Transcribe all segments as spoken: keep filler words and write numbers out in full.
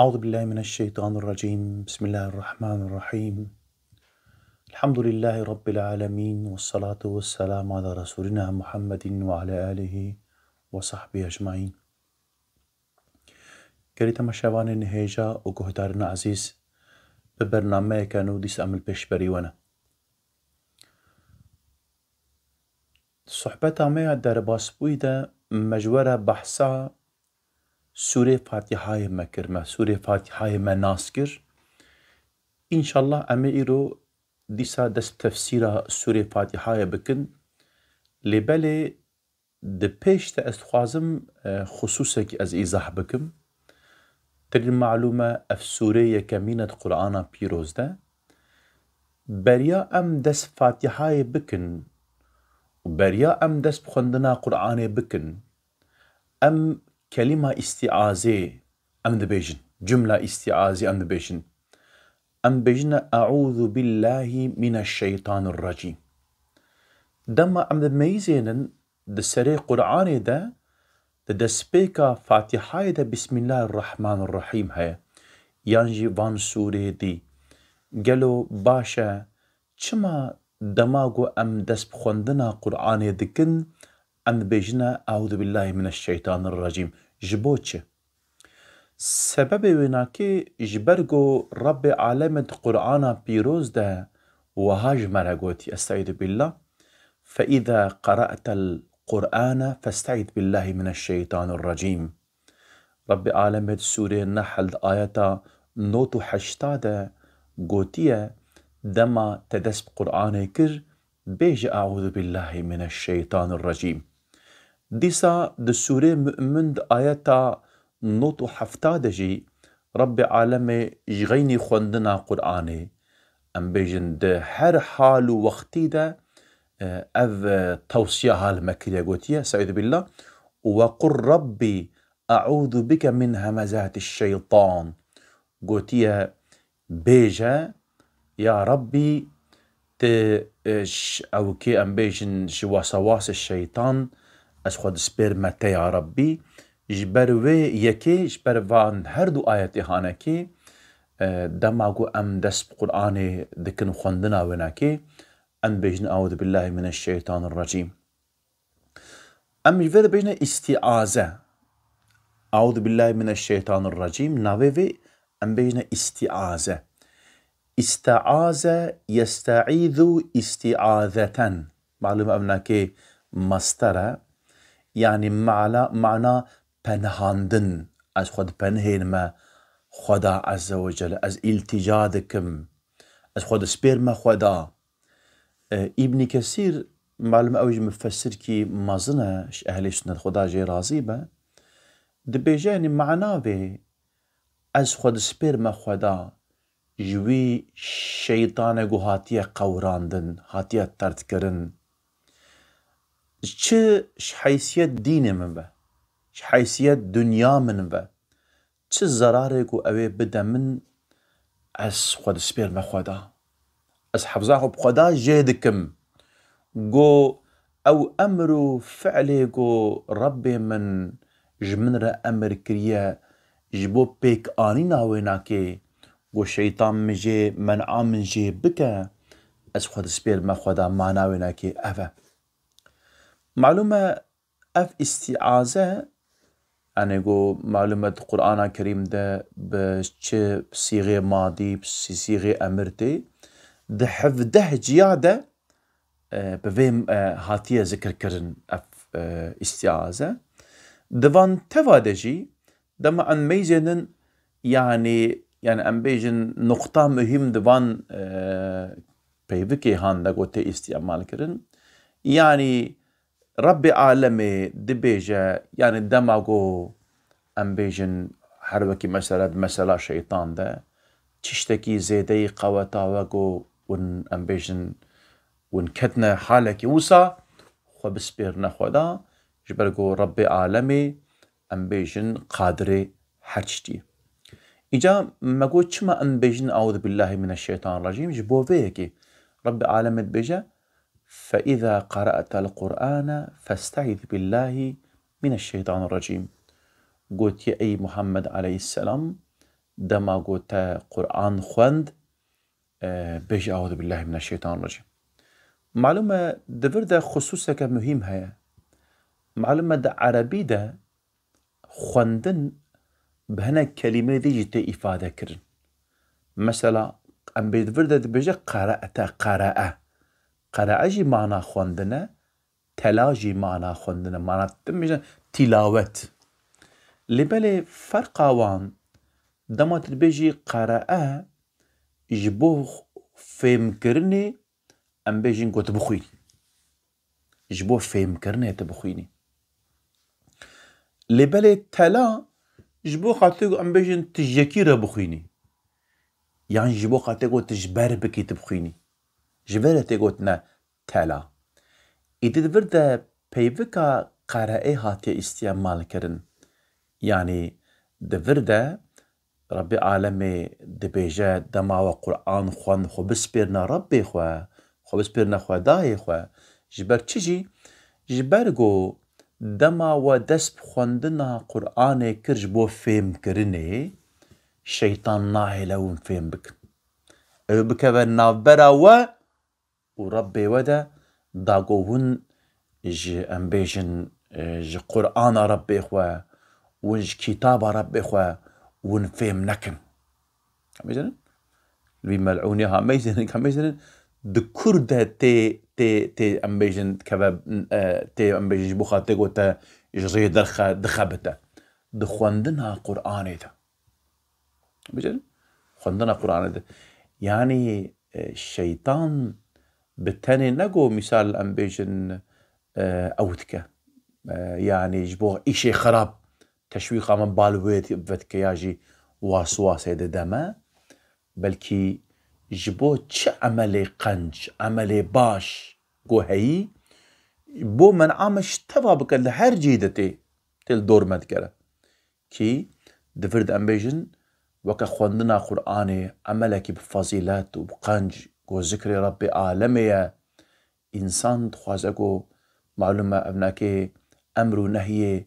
أعوذ بالله من الشيطان الرجيم. بسم الله الرحمن الرحيم. الحمد لله رب العالمين، والصلاة والسلام على رسولنا محمد وعلى آله وصحبه أجمعين. Gelî temaşevanên hêja û guhdarên ezîz, bi bernameyeke nû dîsa em li pêşberî we ne. Sohbeta me ya derbasbûyî de me ji we re behsa Sûrê Fatîhayê me kir, me Sûrê Fatîhayê me nas kir. Înşallah em ê îro dîsa dest bi tefsîra Sûrê Fatîhayê bikin. Lê belê di pêş de ez dixwazim, e, xisûsekî ez îzah bikim. Tirî malûm e, ev sûrê yekemîn e di Qur'ana pîroz de. Beriya em dest Fatîhayê bikin û beriya em dest bi xwendina Qur'anê bikin, em kelîma îstîazê em dibêjin, cumla îstîazê em dibêjin. Em dibêjine, "Eûzu billahî mineşşeytanirrecîm." Dema em dimeyizênin, di serê Qur'anê de, di destpêka Fatîhayê de Bismillahirrahmanirrahîm heye, yan jî van sûrê dî. Gelo baş e, çima dema ku em dest bi xwendina Qur'anê dikin, em dibêjine, "Eûzu billahî mineşşeytanirrecîm"? Ji bo çi? Sebebê wênakê ji ber ku Rebbê Alemê di Qur'ana pîroz de wiha ji me re gotî, Estaizu billah, "Fe îza qera'tel Qur'ane festaiz billahî mineşşeytanirrecîm." Rebbê Alemê di Sûrê Nehl di ayeta nod û heşta de gotiye, "Dema te dest bi Qur'anê kir, bêje, 'Eûzu billahî mineşşeytanirrecîm.'" Dîsa di Sûrê Mu'min di ayeta nod û hefta de jî Rebbê Alemê ji xeynî xwendina Qur'anê, em bêjin, di her hal û wextî de, e, ev, e, tewsiya ha li me kiriye, gotiye, Estaizu billah, "Ve qul Rabbî eûzu bike min hemezatî şeytan." Gotiye, "Bêje, ya Rabbî, tu, e, ş-, ew kê em bêjin ji wasewasê şeytan, ez xwe dispêrime te ya Rabbî." Ji ber wê yekê, ji ber van her du ayetê hanekê, e, dema ku em dest bi Qur'anê dikin xwendina wênakê, em dibêjin, "Eûzu billahî mineşşeytanirrecîm." Em ji vê re bêjine îstîaze. Eûzu billahî mineşşeytanirrecîm. Navê vê em bêjine îstîaze. Îsteaze, yesteîzu îstîazeten. Malûm e, ev nakê mastar e. Yanî mala, mana penhandin. Ez xwe dipenihênime Xweda Azze ve Celle. Ez îltîca dikim. Ez xwe dispêrime Xweda. E, Îbnî Kesîr, malûm e, ew jî mufessirkî mezin e, ji ehlê sunnet, Xweda jê razî be, dibêje, yanî mana vê, ez xwe dispêrime Xweda, ji wî şeytane ku hatiye qewrandin, hatiye terdkirin. Çi ji heysiyet dînê min ve, ji heysiyet dinya min ve, çi zerarê ku ew ê bide min, ez xwe dispêrime Xweda. Ez hefza xwe bi Xweda jê dikim. Go ew emr û fi'lê ku Rebbê min ji min re emir kiriye, ji bo pêkanîna wênakê, go şeytan min jê, men'a min jê bike, ez xwe dispêrime Xweda, mana wênakê ev e. Malûm e, ev îstîaze, yanî ku malûm e di Qur'ana Kerîm de bi çi sîxê madî, bi sî-, sîxê emir tê, di hevdeh ciya de, e, bi vê, e, hatiye zikirkirin ev, e, îstîaze. Di van teva de jî dema em meyzênin, yanî, yanî em bêjin nuqta muhîm di van, e, peyvikê han de ku tê îstîmal kirin. Yanî Rebbê Alemê dibêje, yanî dema ku em bêjin her wekî mesela di mesela şeytan de, tiştekî zêdeyî qeweta we ku hûn, em bêjin, hûn ketine halekî wisa, xwe bispêrine Xweda, ji ber ku Rebbê Alemê, em bêjin, qadirê her tiştî. Îca me got, çima em bêjin, "Eûzu billahî mineşşeytanirrecîm"? Ji bo vê yekê Rebbê Alemê dibêje, "Fe îza qera'tel Qur'ane festaiz billahî mineşşeytanirrecîm." Gotiye, ey Muhammed aleyhisselam, dema ku te Quran xwend, e, bêjî, "Euzu billahi mineşşeytanirracîm." Malûm e, di vir de xusûseke muhîm heye. Malûm e, di erebî de xwendin bi hinek kelîmeyê dî jî tê îfade kirin. Mesela, em bê di vir de dibêje qere'te, qere'e. Qere'e jî mana xwendin e, tela jî mana xwendin e, mana, dibêjin tîlawet. Lê belê ferqa wan, dema tu dibêjî qere'e, ji bo fêmkirinê, em bêjin ku tu bixwînî. Ji bo fêmkirinê tu bixwînî. Lê belê tela, ji bo xatirê ku em bêjin tu ji yekî re bixwînî. Yan ji bo xatirê ku tu ji ber bikî tu bixwînî. Ji vir re tê gotine tela. Îdî di vir de peyvika qere'ê hatiye îstiyemal kirin. Yanî di vir de Rebbê alemê dibêje, dema we Quran xwend, xwe bispêrine Rebbê xwe, xwe bispêrine Xwedayê xwe. Ji ber çi jî? Ji ber ku dema we dest bi xwendina Quranê kir ji bo fêmkirinê, şeytan nahêle hûn fêm bikin. Ew bikeve navbera we û Rebbê we de, da ku hûn ji, em bêjin, e, ji Qur'ana Rebbê xwe, hûn ji kitaba Rebbê xwe, hûn fêm nekin. Em bêjin? Li vî mel'ûnê ha meyzênin, ha meyzênin, di kur de tê, tê, tê, em bêjin, dikeve, e, tê, em bêjin, ji bo xatirê ku te ji rê derxe-, dixebite. Di xwendina Qur'anê de. Bêjin, xwendina Qur'anê de. Yanî, e, şeytan bi tenê ne ku mîsal em bêjin, e, ew dike. E, yanî ji bo îşê xirab teşwîqa me bal wê vedike ya jî waswasê dide me. Belkî ji bo çi emelê qenc, emelê baş ku heyî, bo men'a me ji teva bike li her cihê de tê, tê li dor me digere. Kî di vir de em bêjin, weke xwendina Qur'anê, emelekî bi fezîlet û bi qenc ku zikrê Rebbê alemê ye, însan dixwaze ku, malûm e, evnakê emr û nehyê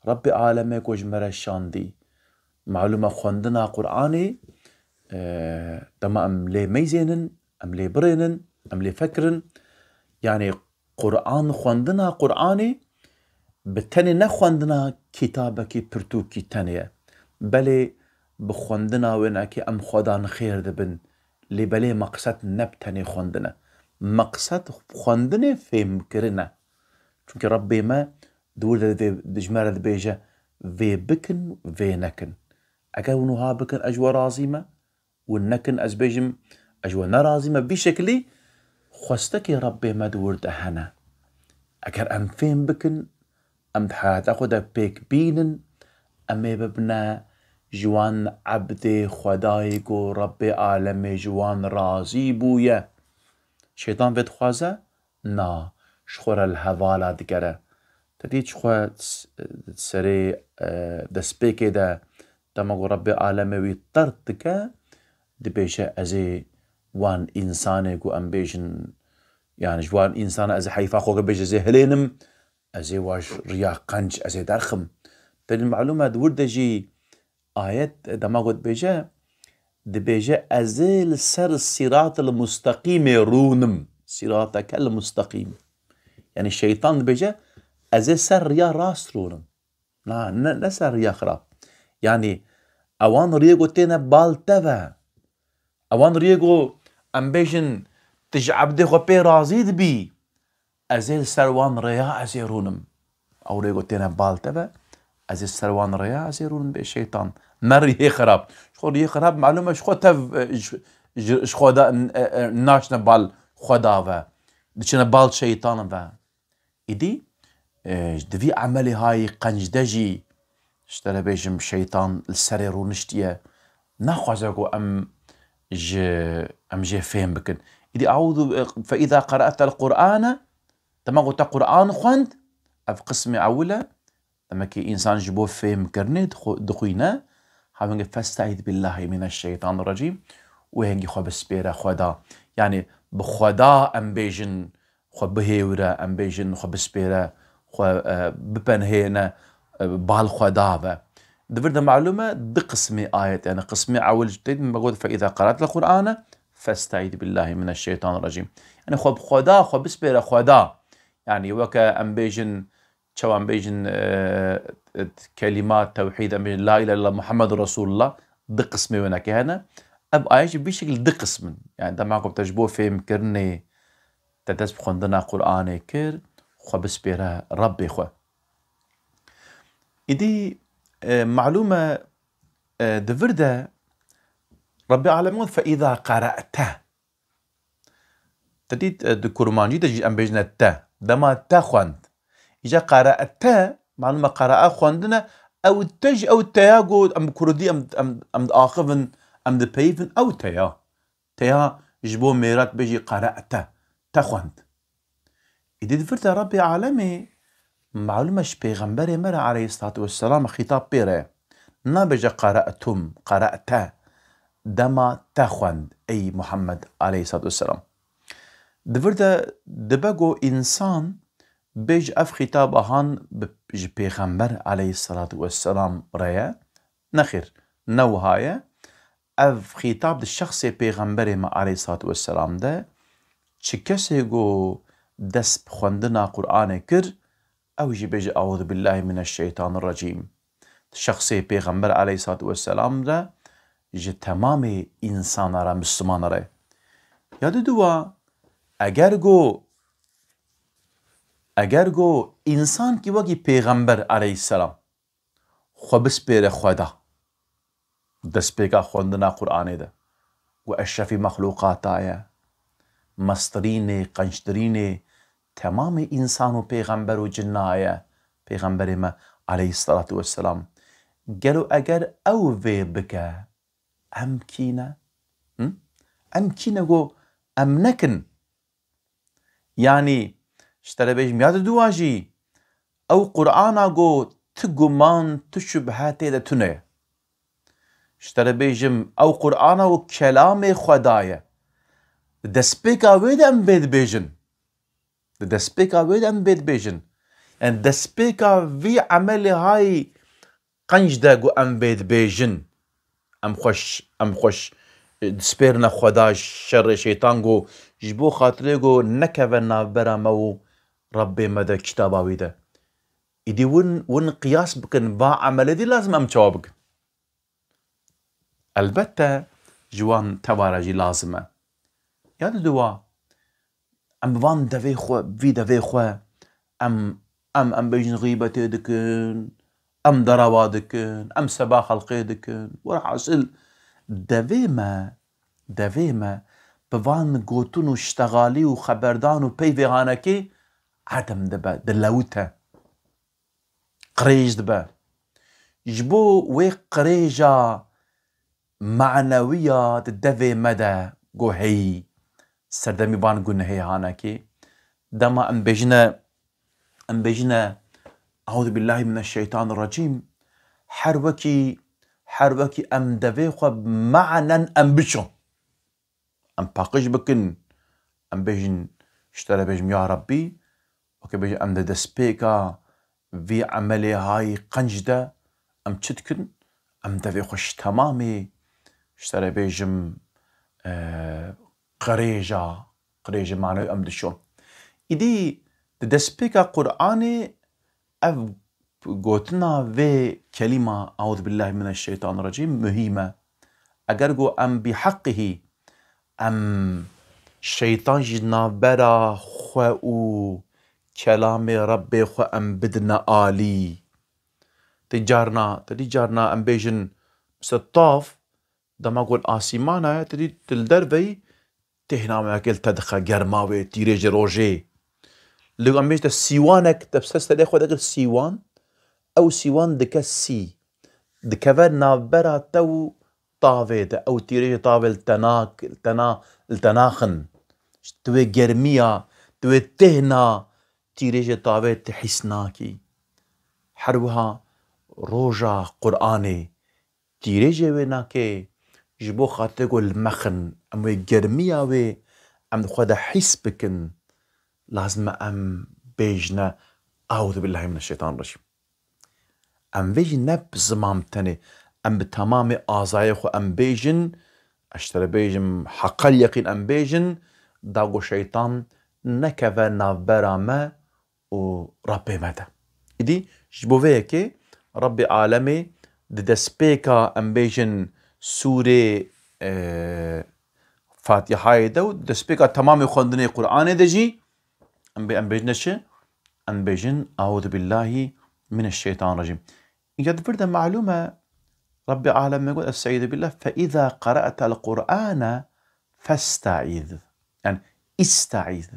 Rebbê alemê ku ji me re şandî. Malûm e, xwendina Qur'anê, e, dema em lê meyzênin, em lê birênin, em lê fekirin, yanî Qur'an, xwendina Qur'anê bi tenê ne xwendina kitabekî pirtûkî tenê ye. Belê bi xwendina wênekê em Xwedan xêr dibin. Lê belê meqsed ne bi tenê xwendin e. Meqsed xwendinê fêmkirin e. Çunkî Rebbê me di wir de vê, di ji me re dibêje, vê bikin, vê nekin. Eger hûn wiha bikin, ez ji we razî me. Hûn nekin, ez bêjim, ez ji we nerazî me. Vî şekilî xwestekê Rebbê me di wir de hene. Eger em fêm bikin, em di heyata xwe de pêk bînin, em ê bibine ji wan ebdê Xwedayê ku Rebbê alemê ji wan razî bûye. Şeytan vê dixwaze? Na, ji xwe re li hevala digere. Te dît ji xwe s-, serê, e, destpêkê de dema ku Rebbê alemê wî tert dike, dibêje, ez ê wan însanê ku em bêjin, yani ji wan însana ez ê heyfa xwe bêje, ez ê hilênim, ez ê wa ji riya qenc ez ê derxim. Te dît malûm e, di wir de jî ayet dema ku dibêje, dibêje, ez ê li ser sîratil musteqîmê rûnim. Sîratekel musteqîm. Yani şeytan dibêje, ez ê ser riya rast rûnim. Na, ne, ne ser riya xirab. Yani ewan riyê ku têne bal te ve. Ewan riyê ku em bêjin, tu ji ebdê xwe pê razî dibî. Ez ê li ser wan rêya ez ê rûnim. Ew rê ku têne bal te ve, ez ê ser wan rêya ez ê rûnim bê şeytan. Ne riyê xirab. Ji xwe riyê xirab, malûm e, ji xwe tev, e, ji, ji, ji xwe da, e, e, naşne bal xwe da ve. Diçine bal şeytan ve. Îdî, e, di vî emelê hayî qenc de jî, ji te re bêjim, şeytan li serê rûniştiye. Naxwaze ku em ji, em jê fêm bikin. Îdî, "Eûzu, fe îza qere'tel Qur'ane", dema ku te Qur'an xwend, ev qismê ewil e, demek ki însan ji bo fêmkirinê dixwe-, dixwîne, ha wengê "Festaiz billahi mineşşeytanirracîm", û hingî xwe bispêre Xweda. Yani bi Xweda em bêjin, xwe bihêwire, em bêjin, xwe bispêre, xwe, e, bipenhêne, e, bal Xweda ve. Di vir de malûm e du qismê ayet, yani qismê ewil ji tê me got, "Fe îza qera'tel Qur'ane festa'îz billahî mineşşeytanirracîm." Yani xwe bi Xweda, xwe bispêre Xweda. Yani weke em bêjin, çawa em bêjin, e, e, kelîma tewhîd, em bêjin, "La ilahe illallah Muhammedur Resulullah", du qismê wênekê hene. Ev ayet jî bi vî şekil du qism in. Yani dema ku te ji bo fêhmkirinê te dest bi xwendina Qur'anê kir, xwe bispêre Rebbê xwe. Îdî, e, malûm e, e, di vir de Rebbê Alemîn got, "Fe îza qera'te." Te dît, e, di kurmancî de jî em bêjine te. Dema te xwend. Îca qera'te, malûm e qera'a xwendin e, ew te jî ew teya got, em bi kurdî em, em, em diaxivin, em dipeyivin, ew teya. Teya ji bo mêra dibêjî qera'te, te xwend. Îdî di vir de Rebbê Alemê, malûm e ji Pêxemberê me re aleyhissalatu vesselam xîtab pê re ye. Nabêje qera'tum, qera'te, dema te xwend, ey Muhammed aleyhissalatu vesselam. Di vir de dibe ku însan bêj ev xîtaba han bi, ji Pêxember aleyhissalatu vesselam re ye. Nexêr, ne wiha ye. Ev xîtab di şexsê Pêxemberê me aleyhissalatu vesselam de, çi kesê ku dest bi xwendina Qur'anê kir, ew jî bêje, "Euzu billahi mineşşeytanirracîm." Di şexsê Pêxember aleyhissalatu vesselam de ji temamê însana re, Mislimana re. Ya diduwa, eger ku, eger ku însankî wekî Pêxember aleyhisselam xwe bispêre Xweda, destpêka xwendina Qur'anê de, û eşrefî mexlûqata ye, mestirînê, qençtirînê temamê însan û pêxember û cinna ye, Pêxemberê me aleyhissalatu vesselam. Gelo eger ew vê bike, em kî ne? Hı? Em kî ne ku em nekin? Yanî, ji te re bêjim, ya diduwa jî, ew Qur'ana ku tu guman, tu şubhe tê de tune ye. Ji te re bêjim, ew Qur'ana ku kelamê Xweda ye. Di destpêka wê de em vê dibêjin. Di destpêka wê de em vê dibêjin. Yani destpêka vî emelê hay qenc de ku em vê dibêjin, em xweş, em xweş, e, dispêrine Xweda ji şerê şeytan ku ji bo xatirê ku nekeve navbera me û Rebbê me de, kitaba wî de. Îdî win, win qiyas bikin, va emelê dî lazim em çawa bikin? Elbette ji wan tevara jî lazim e. Ya diduwa, em bi van devê xwe, vî devê xwe, em, em, em bêjin xîbetê dikin, em derewa dikin, em seba xelqê dikin. Werhasil, devê me, devê me bi van gotin û ştexalî û xeberdan û peyvê hanekê edem dibe, dilewite. Qirêj dibe. Ji bo wê qirêja manewî ya di devê me de ku heyî, serdemî van gunehê hanekê, dema em bêjine, em bêjine, "Euzu billahi mineşşeytanirracîm", her wekî, her wekî em devê xwe manen em biçon. Em paqij bikin, em bêjin, ji te re bêjim, ya Rebbî, weke bêjin, em di destpêka vî emelê hay qenc de, em çi dikin? Em devê xwe ji temamê, ji te re bêjim, e, qirêja, qirêjê manewî em dişon. Îdî di destpêka Qur'anê ev gotina vê kelîma, "Euzu billahi mineşşeytanirracîm", muhîm e. Eger ku em bîheqihî, em şeytan ji navbera xwe û kelamê Rebbê xwe em bidine alî. Ti carna, ti dî carna em bêjin, mesela tav, dema ku li asîmana ye, ti dî tu li derve yî, têhna weke li te dixe, germa wê, tîrêjê rojê. Lê em bêjin te sîwanek, te ser serê xwe dikir sîwan, ew sîwan dike sî. Dikeve navbera te û tavê de, ew tîrêjê tavê li te nak-, li te na-, li te naxin. Tu wê germiya, tu wê têhna tîrêjê tavê tu hîs nakî. Her wiha roja Qur'anê tîrêjê wê nake, ji bo xatirê ku li me xin, em wê germiya wê em di xwe de hîs bikin, lazim e em bêjine, "Euzu billahi mineşşeytanirracîm." Em vê jî ne bi ziman tenê, em bi temamê azayê xwe em bêjin, ez ji te re bêjim, heqel yeqîn em bêjin, da ku şeytan nekeve navbera me û Rabbê me de. Îdî ji bo vê yekê Rabbê alemê di destpêka em bêjin sûrê, e, Fatîhayê de û destpêka temamê xwendinê Qur'anê de jî em bê-, em bêjine çi? Em bêjin, "Euzu billahi mineşşeytanirracim." Îca di vir de malûm e, Rabbê alemê got, "Estaizu billah, fe iza qara'tel Qur'ane festaiz." Yani, istaiz.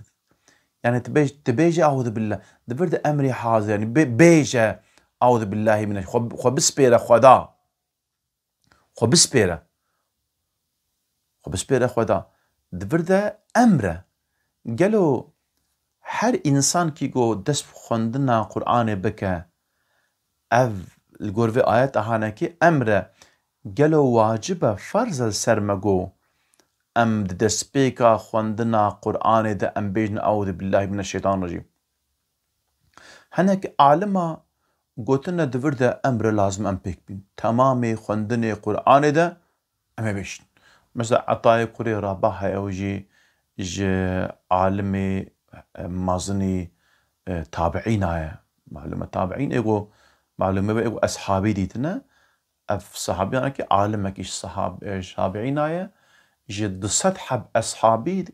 Yani, tu bêj-, tu bêje, "Euzu billah." Di vir de emrê hazir, yani, bê-, bêje, "Euzu billahi mine-", xwe, xwe bispêre Xweda. Xwe bispêre. Xwe bispêre Xweda. Di vir de emr e. Gelo her însankî ku dest bi xwendina Qur'anê bike, ev li gor vê ayeta hanekê emr e. Gelo wacib e, ferz e li ser me ku em di destpêka xwendina Qur'anê de em bêjin, "Euzu billahi mineşşeytanirracîm." Hinek alima gotine di vir de emr e lazim em pêk bîn. Temamê xwendinê Qur'anê de em ê bêjin. Mesela Etayê kurê Rabah heye, ew jî ji alimê, e, mezinî, e, tabiîna ye. Malûm e tabiîn ê ku, malûm e ê ku eshabî dîtine. Ev sahabîyanekî alimekî ji sahab-, e, ji tabiîna ye. Ji du sed heb eshabî,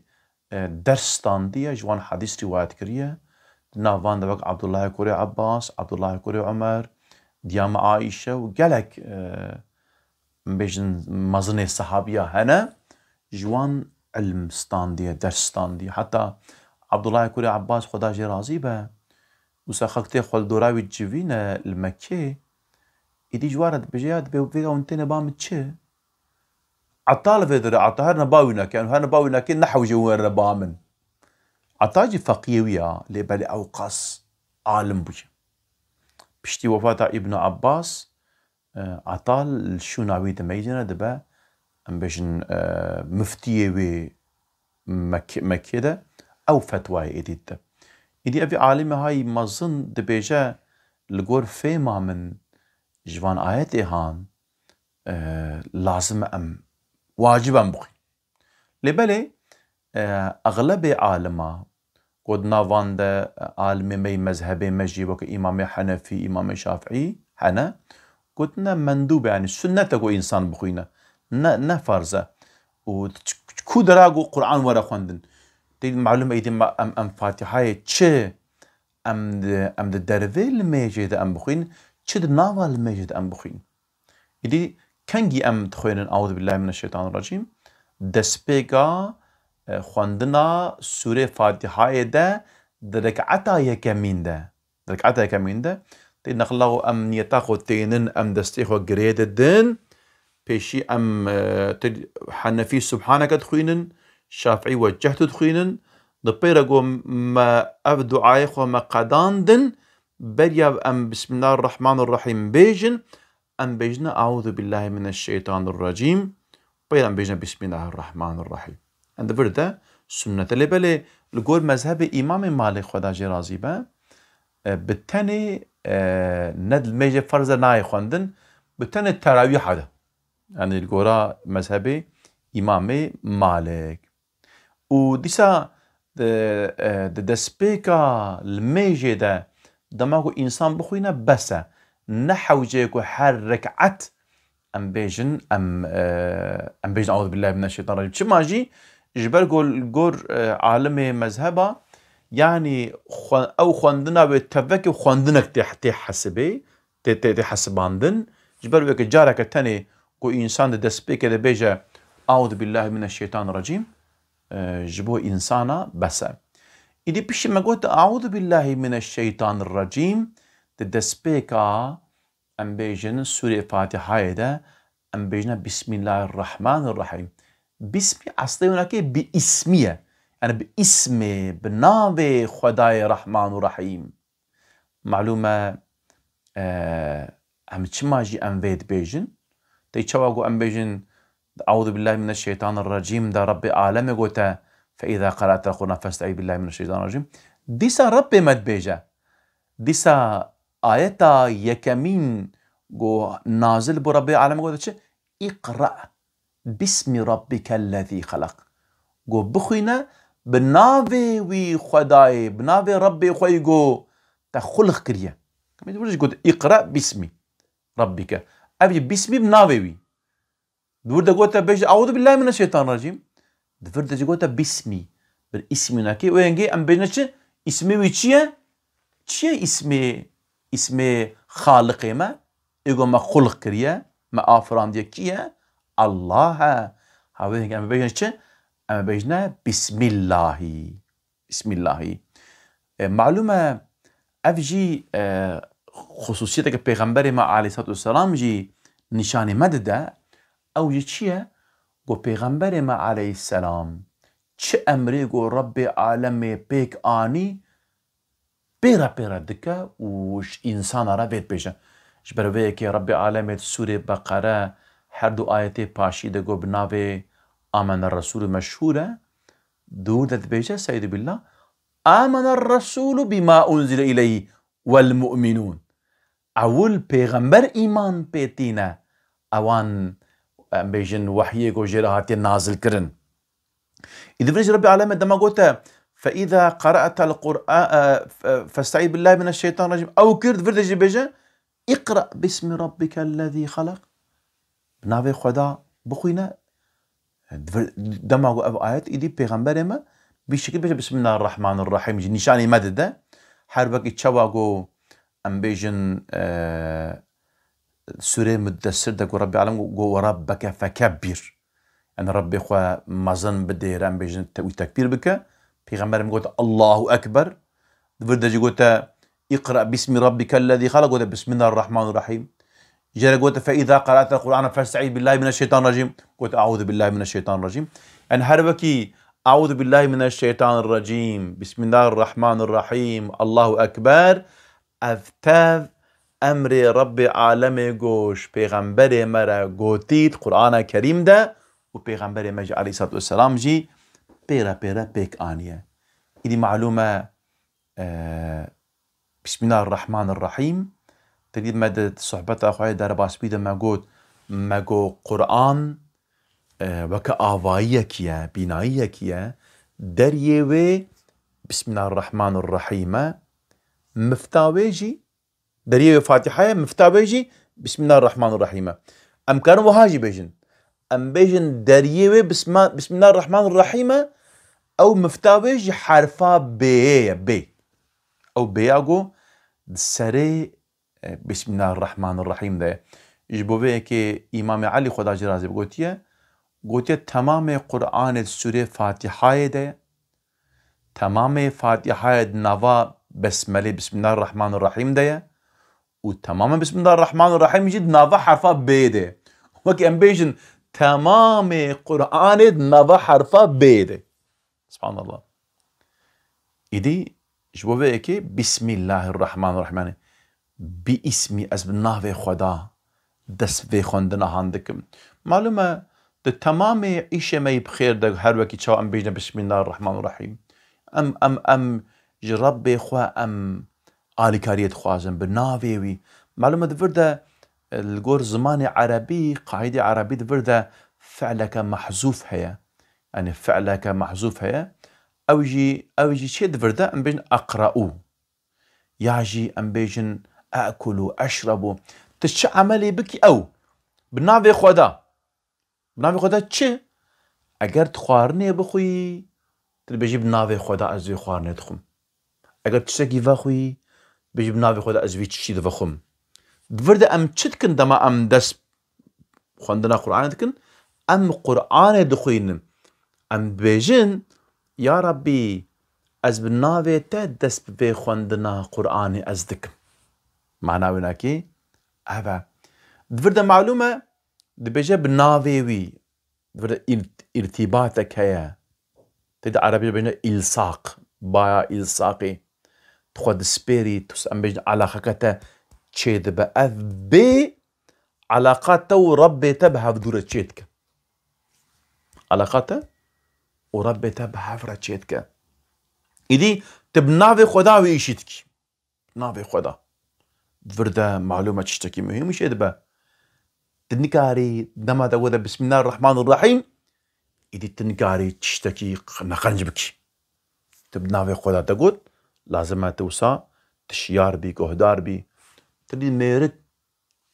e, ders standiye, ji wan hedîs rîwayet kiriye. Di nav van de wek Abdullahê kurê Abbas, Abdullahê kurê Omer, diyama Aîşe û gelek, e, em bêjin mezinê sahabiya hene, ji wan ilm standiye, ders standiye. Heta Abdullahê kurê Abbas, Xweda jê razî be, wisa xelk tê xwe li dora wî civîne li Mekkê, îdî ji wan re dibêje, ya dibê vêga hûn têne ba min çi? Ata li vê dore, Ata her ne ba wî nake, her ne ba wî nake, ne hewce were ba min. Ata jî feqiyê wî ya, lê belê ew qas alim bûye. Piştî wefata Îbn Abbas, e, Ata li şûna wî dimeyzine dibe, em bêjin, e, miftiyê wê Mek-, Mekkê de, ew fetwayê êdî dide. Îdî evî alimê hay mezin dibêje, li gor fêma min ji van ayetê han, e, lazim e em, wacib em bixwîn. Lê belê, e, exlebê alima, ku di nav van de, e, alimê me yê mezhebê me jî weke Îmamê Henefî, Îmamê Şafîî hene, gotine mendûb e, yanî sunnet e ku însan bixwîne. Ne, ne farz e. Û çi, çi ku dera ku Qur'an were xwendin. Tê malûm e, êdî em, em Fatîhayê çi em di, em di dervê limêjê de em bixwîn, çi di nava limêjê de em bixwîn. Îdî kengî em dixwênin Euzu billahi mineşşeytanirracîm? Destpêka, e, xwendina sûrê Fatîhayê de di reketa yekemîn de. Di reketa yekemîn de. Tê neqla xwe em niyeta xwe tênin, em destê xwe girê didin. Pêşî em, e, tê Henefî Subhaneke dixwînin, Şafîî Weccehtu dixwînin. Di pê re ku me ev duayê xwe me qedandin, beriya em Bismillahirrahmanirrahîm bêjin, em bêjine Euzu billahi mineşşeytanirracîm, pê em bêjine Bismillahirrahmanirrahîm. Em di vir de sunnet e. Lê belê li gor mezhebê Îmamê Malê Xweda jê razî be, e, bi tenê, e, ne di limêjê ferz de nayê xwendin, bi tenê terawîha de. Yanî li gora mezhebê Îmamê Malik. Û dîsa di, e, di destpêka limêjê de dema ku însan bixwîne bes e. Ne hewce ye ku her rekat em bêjin, em, e, em bêjin, "Euzu billahi mineşşeytanirracîm." Çima jî? Ji ber ku li gor, e, alimê mezheba, yanî xwe-, ew xwendina wê tevekê xwendinek tê, tê hesibê, tê, tê, tê hesibandin. Ji ber weke careke tenê ku însan di destpêkê de bêje, "Euzu billahi mineşşeytanirracîm", e, ji bo însana bes e. Îdî piştî me got, "Euzu billahi mineşşeytanirracîm", di destpêka em bêjin Sûrê Fatîhayê de, em bêjine Bismillahirrahmanirrahîm. Bismî eslê winakê bi îsmî ye. Yani bi îsmê, bi navê Xwedayê Rehman û Rehîm. Malûm e, e, em çima jî em vê dibêjin? Tê çawa ku em bêjin, "Euzu billahi mineşşeytanirracîm" de Rebbê alemê gote, "Fe îza qara'tel Qur'an festa'îz billahi mineşşeytanirracîm." Dîsa Rebbê me dibêje. Dîsa ayeta yekemîn Go nazil bo Rabbê alem gote çi? Îqra bismî rabbikellezî xelaq. Go bixwîne bi navê wî Xwedayê, bi navê Rabbê xwe yî go te xulq kiriye. Kemî dibir jî got îqra bismî rabbike. Ev jî bismî bi navê wî. Di wir de gote bêje, "Euzu billahi mineşşeytanirracîm." Di vir de jî gote, "Bismî." Bir ismî nakê. Û yengê em bêjine çi? Îsmê wî çi ye? Çi ye îsmê, îsmê Xaliqê me? Ê go me xulq kiriye, me afirandiye kî ye? Allah e. Ha wê yengê em bêjine çi? Em bêjine Bismillahî. Bismillahî. E, malûm e, ev jî, e, xusûsiyeteke Pêxemberê me aleyhissalatu vesselam jî nîşanê me dide. Ew jî çi ye? Ku Pêxemberê me aleyhisselam çi emrê ku Rabbê alemê pêk anî, pêre pêre dike û ji însana re vê dibêje. Ji ber vê yekê Rabbê alemê di Sûrê Beqere her du ayetê paşî de ku bi navê Amene Resûlû meşhûr e, di wir de dibêje, Seydü Billah, "Amene Resûlû bîma unzile ileyhî wel mu'minûn." Ewil pêxember îman pê tîne, ewan, em bêjin, wehyê ku jê re hatiye nazil kirin. Îdi vir jî Rabbê alemê dema gote, "Fe îza qera'tel Qur'a-, e, fe-, festa'îz billahi mineşşeytanirracîm." Ew kir, di vir de jî bêje, "Îqra bismi rabbikellezî xelaq." Bi navê Xweda bixwîne. Di vir, dema ku ev ayet îdî pêxemberê me bî şekil bêje, "Bismillahirrahmanirrahîm." Jî nîşanî me dide. Her wekî çawa ku em bêjin, e, Sûreyê Muddessir de ku Rabbê alem got, "Ve rabbeke fekebbîr." Yani Rabbê xwe mezin bidêre, em bêjin te-, wî tekbîr bike. Pêxemberê me gote, "Allahu Ekber." Di vir de jî gote, "Îqra bismî rabbikellezî xelaq." Gote, "Bismillahirrahmanirrahîm." Jê re gote, "Fe îza qera'tel Qur'ane festa'îz billahi mineşşeytanirracîm." Gote, "Euzu billahi mineşşeytanirracîm." Yani her wekî, "Euzu billahi mineşşeytanirracîm. Bismillahirrahmanirrahîm. Allahu Ekber." Ev tev emrê Rabbê alemê go ji pêxemberê me re gotî di Qur'ana Kerîm de û pêxemberê me jî aleyhissalatu vesselam jî pêre pêre pêk aniye. Îdî malûm e, e, Bismillahirrahmanirrahîm. Tedî me di sohbeta xwe yê derbasbî de me got, me got Qur'an, e, weke avayiyekî ye, bînayiyekî ye. Deriyê wê Bismillahirrahmanirrahîm e. Mifta wê jî, deriyê wê Fatiha ye, mifta wê jî Bismillahirrahmanirrahîm e. Em karin wiha jî bêjin. Em bêjin deriyê wê Bisma-, Bismillahirrahmanirrahîm e. Ew mifta wê jî herfa bêyê ye, bê. Ew bêya ku di serê, e, Bismillahirrahmanirrahîm de ye. Ji bo vê yekê Îmamê Elî Xweda jî razî be gotiye, gotiye, temamê Qur'anê di sûrê Fatihayê de ye. Temamê Fatihayê di nava Besmelê Bismillahirrahmanirrahîm de ye. Û temamê Bismillahirrahmanirrahîm jî di nava herfa bê de ye. Wekî em bêjin, temamê Qur'anê di nava herfa bê de. Subhanallah. Îdî ji bo vê yekê Bismillahirrahmanirrahîm. Yani bi îsmî, ez bi navê Xweda dest vê xwendina han dikim. Malûm e, di temamê îşê me yî bi xêr de her wekî çawa em bêjine Bismillahirrahmanirrahîm. Em, em, em ji Rebbê xwe em alîkariyê dixwazin bi navê wî. Malûm e di vir de, e, li gor zimanê erebî, qaîdê erebî di vir de fi'leke mehzûf heye. Yani fi'leke mehzûf heye. Ew jî, ew jî çê di vir de em bêjin eqra'û. Ya jî em bêjin e'kulû, eşrebû. Tu çi emelê bikî ew. Bi navê Xweda. Bi navê Xweda çi? Eger tu xwarinê bixwî, tu dibêjî bi navê Xweda ez vê xwarinê dixwim. Eger tiştekî vexwî, bêjî bi navê Xweda ez vî tiştî divexwim. Di vir de em çi dikin dema em dest xwendina Qur'anê dikin? Em Qur'anê dixwînin. Em dibêjin, Ya Rabbî, ez bi navê te dest bi vê xwendina Qur'anê ez dikim. Mana wê nakê ev e. Di vir de malûm e, dibêje bi navê wî, di vir de îrt-, îrtîbatek heye. Tê de erebî dibêjne îlsaq, baya îlsaqê. Tu xwe dispêrî, tu em bêjin elaqeke te çêdibe. Ev bê, eleqa te û Rebbê te bi hevdû re çêdike. Eleqa te û Rebbê te bi hev re çêdike. Îdî tu bi navê Xweda wê îşî dikî. Navê Xweda. vir de malûm e tiştekî muhîm jê dibe. Tu nikarî dema te gote Bismillahirrahmanirrahîm, îdî tu nikarî tiştekî neqenc bikî. Tu bi navê Xweda te got, lazim e tu wisa tu şiyar bî, guhdar bî. Tu dî mêrik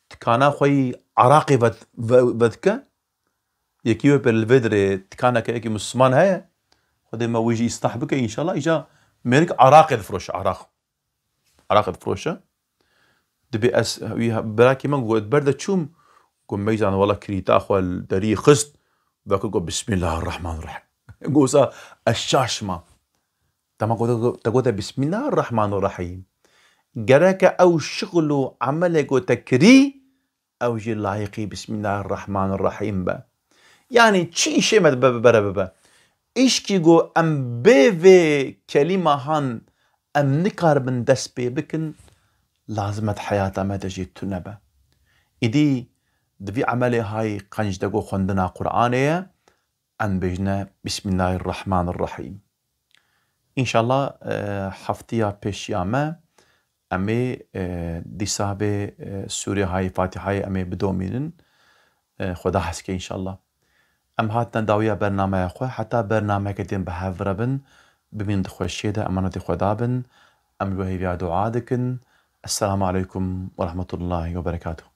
tikana xwe yî eraqê vet-, ve-, vedike. Yekî wê pê li vê dirê tikaneke yekî Misliman heye. Xwedê me wî jî îslah bike înşallah. Îca mêrik eraqê difiroşe, eraq. Eraqê difiroşe. Dibê ez, wî he-, birakê min got, ber de çûm, got, meyzan wela kirîta xwe li derî xist, vekir got, Bismillahirrahmanirrahîm. Got, wisa ez şaş mam. Dema got, te gote, Bismillahirrahmanirrahîm. Gereke ew şixul û emelê ku te kirî, ew jî layiqî Bismillahirrahmanirrahîm be. Yanî çi îşê me dibe bibere bibe. Îşkî ku em bê vê kelîma han em nikaribin dest pê bikin, lazim e di heyata me de jî tune be. Îdî di vî emelê hay qenc de ku xwendina Qur'anê ye, em bêjine Bismillahirrahmanirrahîm. Înşallah, e, heftiya pêşiya me, em ê, e, dîsa vê, e, sûrê hay Fatîhayê em ê bidomînin. E, Xweda hez ke înşallah. Em hatine dawiya bernameya xwe, heta bernameyeke din bi hev re bin, bimînin di xweşiyê de, emanetê Xweda bin. Em ji we hêviya dua dikin. Esselamu aleykum ve rahmetullahi ve berekatuhu.